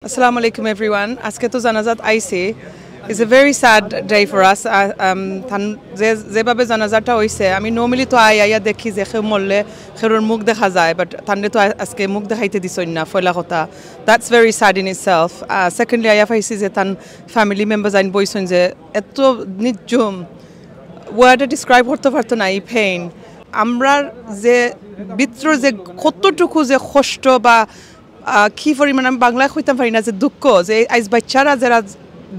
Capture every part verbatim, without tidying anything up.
আসসালামু আলাইকুম এভরিওয়ান। আজকে তো জানাজাত আইছি। It's a very sad day for us. আ, আম, তান যে, যেভাবে জানাজাটা অইছে, আমি normally তো আই, আইয়া দেখি যে কেউ মরলে কেউর মুখ দেখা যায়, but তানরে তো আ-, আজকে মুখ দেখাইতে দিছইন না, পয়লা কথা। That's very sad in itself. আ, secondly, আইয়া পাইছি যে তান family member যাইন বইছইন যে এত নির্জম, word-এ describe করতে পারতো না এই pain। আমরার যে ভিতরে যে কতটুকু যে কষ্ট বা আহ, কি পরিমাণ আমি বাংলায় কইতাম পারি না যে দুঃখ, যে আইজ বাচ্চারা যারা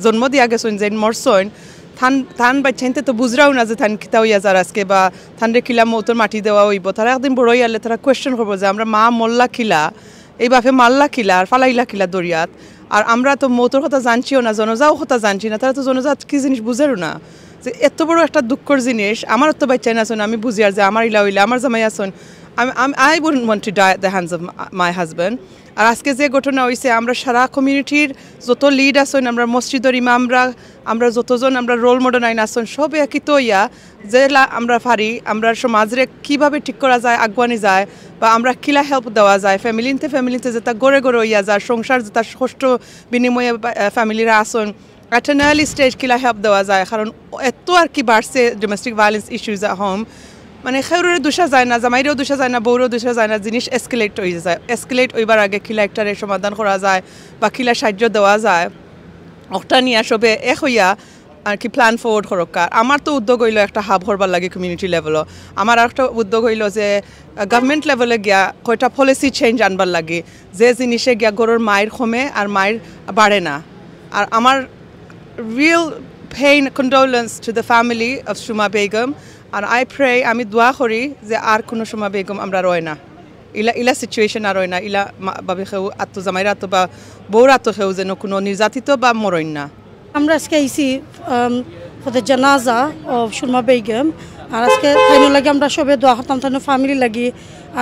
জন্ম দিয়া গেছইন, যে মরছইন, তান, তান বাচ্চাইন্তে তো বুঝরাও না যে তান কিতা অইয়া যার আজকে, বা তানরে কিলা মৌতর মাটি দেওয়া অইবো। তারা একদিন বড় অইয়ালে তারা question করবো যে আমরা মা মরলা কিলা, এই বাপে মারলা কিলা, আর ফালাইলা কিলা দরিয়াত। আর আমরা তো মৌতর কথা জানছিও না, জনাজাও কথা জানছি না, তারা তো জনাজাত কি জিনিস বুঝেরও না। যে এত বড় একটা দুঃখর জিনিস, আমার তো বাচ্চাইন আছইন, আমি বুঝিয়ার যে আমার ইলা অইলে, আমার জামাই আছইন, আমি, আমি, I wouldn't want to die at the hands of my, my husband. আর আজকে যে ঘটনা অইছে, আমরা সারা community-র যত lead আছইন, আমরা মসজিদর ইমামরা, আমরা যতজন আমরা role model আইন আছইন, সবে একত্রিত অইয়া যেলা আমরা পারি, আমরা সমাজরে কিভাবে ঠিক করা যায়, আগুয়ানি যায়, বা আমরা কিলা help দেওয়া যায়, family-তে, family-তে যেটা ঘরে ঘরে অইয়া যায়, সংসার যেটা কষ্ট বিনিময়ে বা, আহ, family-রা আছইন, at an early stage কিলা help দেওয়া যায়, কারণ এত আর কি বাড়ছে domestic violence issues at home। মানে, কেউররে দুষা যায় না, জামাইরেও দুষা যায় না, বউরেও দুষা যায় না, জিনিস escalate অইয়া যায়। Escalate অইবার আগে কিলা একটারে সমাধান করা যায় বা কিলা সাহায্য দেওয়া যায়, ওটা নিয়া সবে এক অইয়া আর কি plan forward করউক্কা। আমার তো উদ্যোগ অইলো একটা hub করবার লাগি community level-ও। আমার আরেকটা উদ্যোগ অইলো যে, আহ, government level-এ গিয়া কয়টা policy change আনবার লাগি, যে জিনিসে গিয়া ঘরর মাইর কমে আর মাইর বাড়ে না। আর আমার real pain, condolence to the family of Shuma Begum, and I pray, আমি দোয়া করি যে আর কোনো Shuma Begum আমরা রয় না, ইলা, ইলা situation আর রয় না, ইলা মা-, ভাবি কেউ আতো, জামাইর আতো বা বউর আতো কেউ যেন কোনো নির্যাতিত বা মরইন না। আমরা আজকে আইছি, um, for the janaza of Shuma Begum। আর আজকে তাইনর লাগি আমরা সবে দোয়া করতাম, তাইনর family লাগি।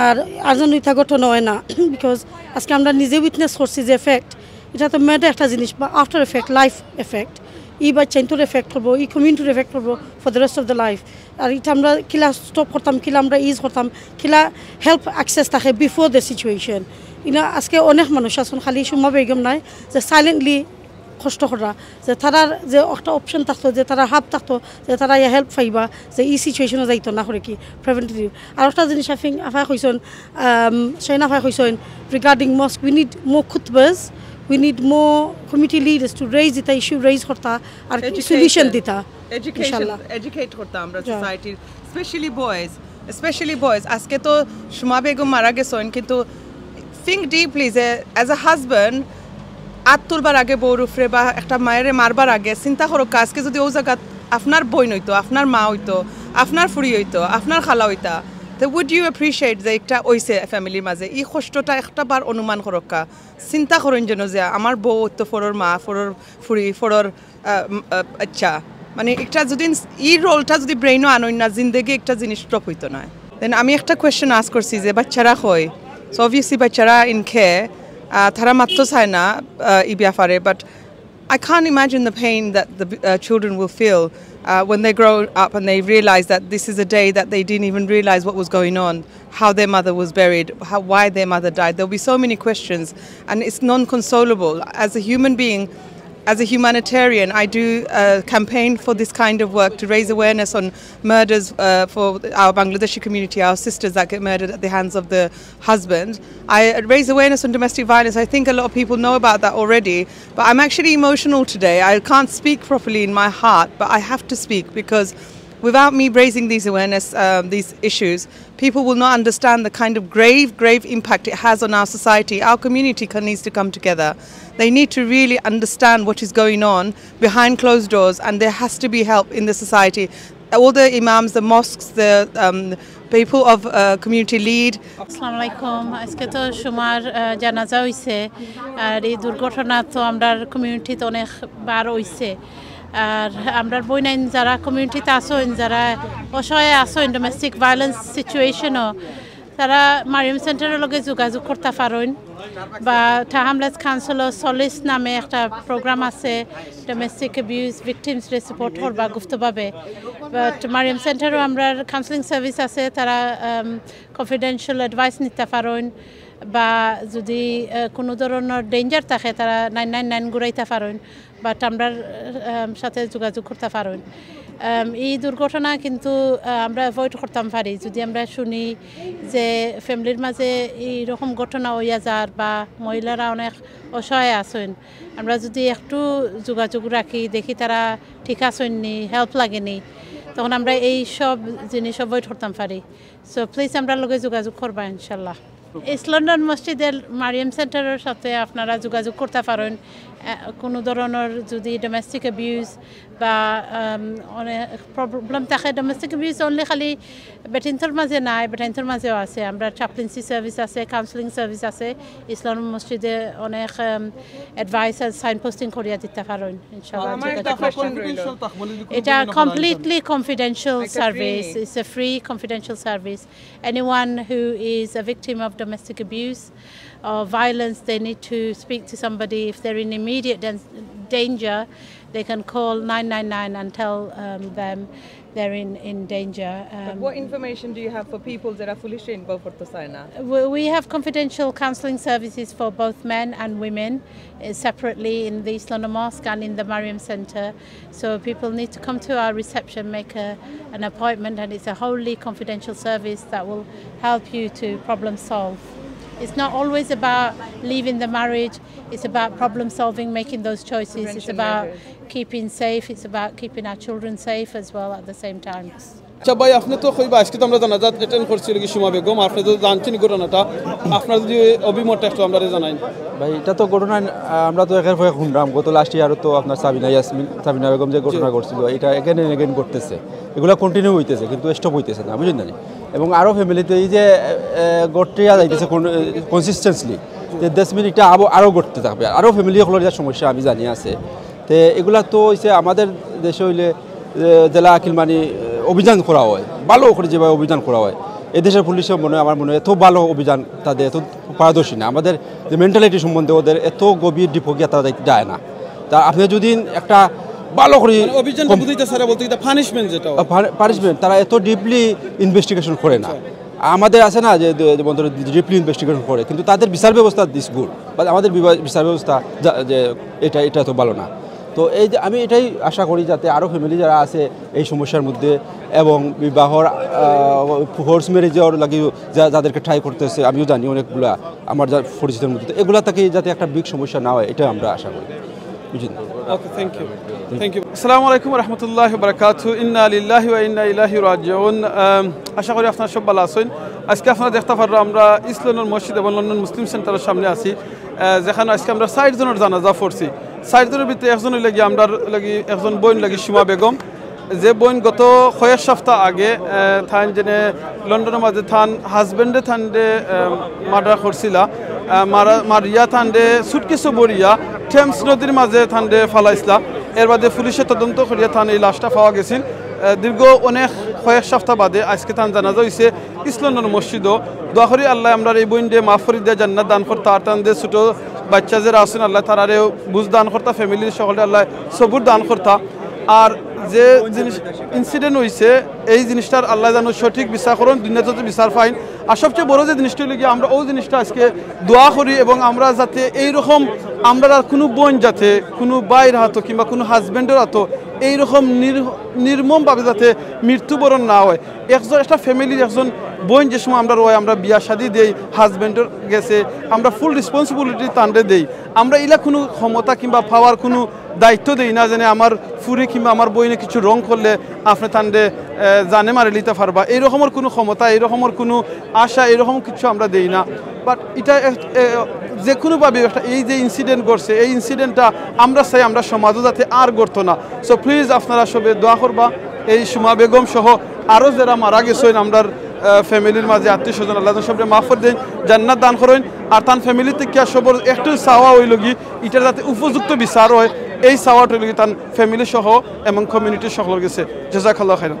আর, আর যেন ইতা ঘটনা অয় না, because আজকে আমরা নিজে witness করছি যে effect, ইটা তো মেয়েদের একটা জিনিস, বা after effect, life effect, ই বাচ্চাইন্তর effect করবো, ই community-র effect করবো for the rest of the life। আর ইটা আমরা কিলা stop করতাম, কিলা আমরা ease করতাম, কিলা help access থাকে before the situation। ইনা আজকে অনেক মানুষ আছইন, খালি সুমা বেগম নায়, যে silently কষ্ট কররা, যে তারার যে একটা option থাকতো, যে তারার hub থাকতো, যে তারা ইয়া help পাইবা, যে ই situation-ও যাইতো না করে কি preventative। আর একটা জিনিস আফিং আফায় কইছইন, আম, শাহিন আফায় কইছইন, regarding mosque, we need more khutbas, we need more community leaders to raise ইতা issue, raise করতা, আর কি solution দিতা। Education, ইনশাআল্লাহ। Educate করতা আমরা society-র, specially boys, specially boys। আজকে তো সুমা বেগম মারা গেছইন, কিন্তু think deeply যে as a husband, আত তুলবার আগে বউর উপরে বা একটা মায়েরে মারবার আগে চিন্তা করউক্কা, আজকে যদি অউ জাগাত আপনার বইন অইতো, আপনার মা অইতো, আপনার ফুড়ি অইতো, আপনার খালা অইতা, তে would you appreciate যে একটা অইছে family-র মাঝে? ই কষ্টটা একটা বার অনুমান করউক্কা, চিন্তা করইন যেন যে আমার বউ অইতো পরর মা, পরর ফুড়ি, পরর আহ, উম, আহ, আচ্ছা, মানে, একটা যদি ই role-টা যদি brain-ও আনইন না, জিন্দেগি একটা জিনিস stop অইতো নায়। Then আমি একটা question ask করছি যে বাচ্চারা কই? So obviously বাচ্চারা in care, আহ, তারা মাততো চায় না, আহ, ই ব্যাপারে, but I can't imagine the pain that the, uh, children will feel, uh, when they grow up and they realize that this is a day that they didn't even realize what was going on, how their mother was buried, how, why their mother died. There'll be so many questions, and it's non-consolable. As a human being, as a humanitarian, I do, uh, campaign for this kind of work to raise awareness on murders, uh, for our Bangladeshi community, our sisters that get murdered at the hands of the husband. I raise awareness on domestic violence. I think a lot of people know about that already, but I'm actually emotional today. I can't speak properly in my heart, but I have to speak because without me raising these awareness, um, these issues, people will not understand the kind of grave, grave impact it has on our society. Our community can, needs to come together. They need to really understand what is going on behind closed doors, and there has to be help in the society. All the imams, the mosques, the, um, people of, uh, community lead. আসসালামু আলাইকুম। আজকে তো সুমার, আহ, জানাজা অইছে, আর এই দুর্ঘটনা তো আমরার community-ত অনেকবার অইছে। আর আমরার বইনাইন যারা community-ত আছইন, যারা অসহায় আছইন domestic violence situation-ও, তারা মারিয়াম সেন্টারর লগে যোগাযোগ করতা পারইন, বা ঠার হামলেটস কাউন্সিলর সলিস নামে একটা program আছে, domestic abuse victims-রে support করবা গুপ্তভাবে। But মারিয়াম সেন্টারও আমরার counselling service আছে, তারা, আম, confidential advice নিতা পারইন। বা যদি আহ, কোনো ধরনের ডেঞ্জার থাকে, তারা নাইন নাইন নাইন ঘুরাইতা পারইন বা টামরার আহ, সাথে যোগাযোগ করতা পারইন। আহ, এই দুর্ঘটনা কিন্তু আহ, আমরা অ্যাভয়েড করতাম পারি যদি আমরা শুনি যে ফ্যামিলির মাঝে এইরকম ঘটনা অইয়া যার বা মহিলারা অনেক অসহায় আছইন। আমরা যদি একটু যোগাযোগ রাখি, দেখি তারা ঠিক আছইন নি, হেল্প লাগেনি, তখন আমরা এই সব জিনিস অ্যাভয়েড করতাম পারি। সো প্লিজ আমরার লগে যোগাযোগ করবা ইনশাল্লাহ। ইস্ট লন্ডন মসজিদের মারিয়াম সেন্টারের সাথে আপনারা যোগাযোগ করতা পারইন। আহ, কোনো ধরনের যদি ডোমেস্টিক অ্যাবিউজ বা আম, অনেক প্রবলেম থাকে, ডোমেস্টিক অ্যাবিউজ অনলি খালি বেটাইন্তর মাঝে নাই, বেটাইন্তর মাঝেও আছে। আমরা চ্যাপলেন্সি সার্ভিস আছে, কাউন্সেলিং সার্ভিস আছে। ইস্ট লন্ডন মসজিদে অনেক অ্যাডভাইস আর সাইন পোস্টিং করিয়া দিতা পারইন ইনশাল্লাহ। আমার একটা প্রশ্ন রইল। এটা completely confidential service. It's a free confidential service. Anyone who is a victim of domestic abuse or violence, they need to speak to somebody. If they're in immediate dan- danger, they can call nine nine nine and tell um, them they're in, in danger. But um, what information do you have for people যারা পুলিশে ইনভলভ করতে চায় না? We, we have confidential counselling services for both men and women uh, separately in the East London Mosque and in the Mariam Centre. So people need to come to our reception, make a, an appointment, and it's a wholly confidential service that will help you to problem solve. It's not always about leaving the marriage, it's about problem solving, making those choices. It's about keeping safe, it's about keeping our children safe as well at the same time. আচ্ছা ভাই, আপনি তো কইবা আজকে তো আমরা জানাজাত অ্যাটেন্ড করছি লাগি সুমা বেগম, আপনি তো জানছেন এই ঘটনাটা, আপনার যদি অভিমতটা একটু আমরা জানাইন। ভাই, এটা তো ঘটনা, আহ, আমরা তো একের পর এক শুনলাম। গত লাস্ট ইয়ারও তো আপনার সাবিনা ইয়াসমিন, সাবিনা বেগম যে ঘটনা ঘটছিল, এটা এগেন এন্ড এগেন ঘটতেছে, এগুলা কন্টিনিউ হইতেছে, কিন্তু স্টপ হইতেছে না, বুঝলেন না? এবং আরও ফ্যামিলিতে এই যে আহ, ঘটিয়া যাইতেছে কনসিস্টেন্সলি, যে দশ মিনিটটা আবো আরও ঘটতে থাকবে, আরও ফ্যামিলি অকলর যে সমস্যা আমি জানি আছে। তে এগুলা তো হইছে আমাদের দেশে হইলে আহ, জেলা আকিল মানি আহ, অভিযান করা হয়, ভালো করে যেভাবে অভিযান করা হয়। এদেশের পুলিশও মনে হয়, আমার মনে হয় এত ভালো অভিযান, তাদের এত পারদর্শী না। আমাদের যে মেন্টালিটি সম্বন্ধে ওদের এত গভীর ডিপো গিয়া তারা যাইতে যায় না। তা আপনি যদি একটা ভালো করে মানে অভিযানটা কম- বুঝাইতে স্যার বলতে এটা পানিশমেন্ট যেটা হয়। পানিশমেন্ট, তারা এত ডিপলি ইনভেস্টিগেশন করে না। আমাদের আছে না যে, যে, যে বন্ধুরা ডিপলি ইনভেস্টিগেশন করে, কিন্তু তাদের বিচার ব্যবস্থা দিস গুড, বা আমাদের বিবা- বিচার ব্যবস্থা যা- যে এটা এটা তো ভালো না। তো এই যে আমি এটাই আশা করি যাতে আরও ফ্যামিলি যারা আছে এই সমস্যার মধ্যে এবং বিবাহর ফোর্স ম্যারেজের লাগি যা- যাদেরকে ট্রাই করতেছে, আমিও জানি অনেকগুলা আমার যা পরিচিতর মধ্যে, তো এগুলা থেকে যাতে একটা বিগ সমস্যা না হয়, এটা আমরা আশা করি। বুঝলেন? Okay, thank you. Thank you. আসসালামু আলাইকুম ওয়া রাহমাতুল্লাহি ওয়া বারাকাতুহু। ইন্না লিল্লাহি ওয়া ইন্না ইলাইহি রাজিউন। আম, আশা করি আপনারা সব ভালো আছেন। আজকে আপনারা দেখতে পাররা আমরা ইস্ট লন্ডন মসজিদ এবং লন্ডন মুসলিম সেন্টারের সামনে আছি, আহ, যেখানে আজকে আমরা ষাট জনের জানাজা পড়ছি। ষাট জনের ভিতরে একজন হইলে গিয়ে আমরা লাগি একজন বোন লাগি সুমা বেগম, যে বোন গত কয়েক সপ্তাহ আগে আহ, থান যেনে লন্ডনের মাঝে থান হাজবেন্ডে থানরে মার্ডার করছিলা, আহ, মারা- মারিয়া থানরে সুটকেসো ভরিয়া টেমস নদীর মাঝে থানরে ফালাইছিলা। এর বাদে পুলিশে তদন্ত করিয়া থান এই লাশটা পাওয়া গেছিল। আহ, দীর্ঘ অনেক কয়েক সপ্তাহ বাদে আজকে থান জানাজা হইছে ইস্ট লন্ডন মসজিদও। দোয়া করি আল্লাহ আমরার এই বোনরে মাফ করি দিয়া জান্নাত দান করতা, আর তানদের ছোট বাচ্চা যারা আছেন আল্লাহ তারারে বুঝ দান করতা, ফ্যামিলির সকলরে আল্লাহ সবুর দান করতা। আর যে জিনিস ইনসিডেন্ট হইছে, এই জিনিসটার আল্লাহ জানো সঠিক বিচার করুন, দুনিয়াতে তো বিচার পাইন। আর সবচেয়ে বড় যে জিনিসটা হইল কি, আমরা ওই জিনিসটা আজকে দোয়া করি এবং আমরা যাতে এইরকম আমরা আর কোনো বোন যাতে কোনো ভাইয়ের হাতো কিংবা কোনো হাজব্যান্ডের হাতো এইরকম নির- নির্মমভাবে যাতে মৃত্যুবরণ না হয়। একজন একটা ফ্যামিলির একজন বোন যে সময় আমরা রয়, আমরা বিয়া শাদি দেই, হাজব্যান্ডের গেছে আমরা ফুল রেসপন্সিবিলিটি তানরে দেই। আমরা ইলা কোনো ক্ষমতা কিংবা পাওয়ার কোনো দায়িত্ব দেই না, যেন আমার ফুরি কিংবা আমার বইনে কিছু রং করলে আপনি তানরে, আহ, জানে মারি লিতে পারবা, এই রকমর কোনো ক্ষমতা, এই রকমর কোনো আশা, এই রকম কিছু আমরা দেই না। বাট এটা এক- এ, যে কোনোভাবে একটা এই যে ইনসিডেন্ট ঘটছে, এই ইনসিডেন্টটা আমরা চাই আমরা সমাজও যাতে আর ঘটতো না। সো প্লিজ আপনারা সবে দোয়া করবা, এই সুমা বেগম সহ আরও যারা মারা গেছেন আমরার, আহ, ফ্যামিলির মাঝে আত্মীয় স্বজন, আল্লাহ যেন সবরে মাফ করে দেন, জান্নাত দান করেন। আর তান ফ্যামিলি থেকে সবর একটু চাওয়া হইল কি, এটা যাতে উপযুক্ত বিচার হয়, এই চাওয়াটা হইল কি তান ফ্যামিলি সহ এবং কমিউনিটির সকলের গেছে। জাযাকাল্লাহ খাইরান।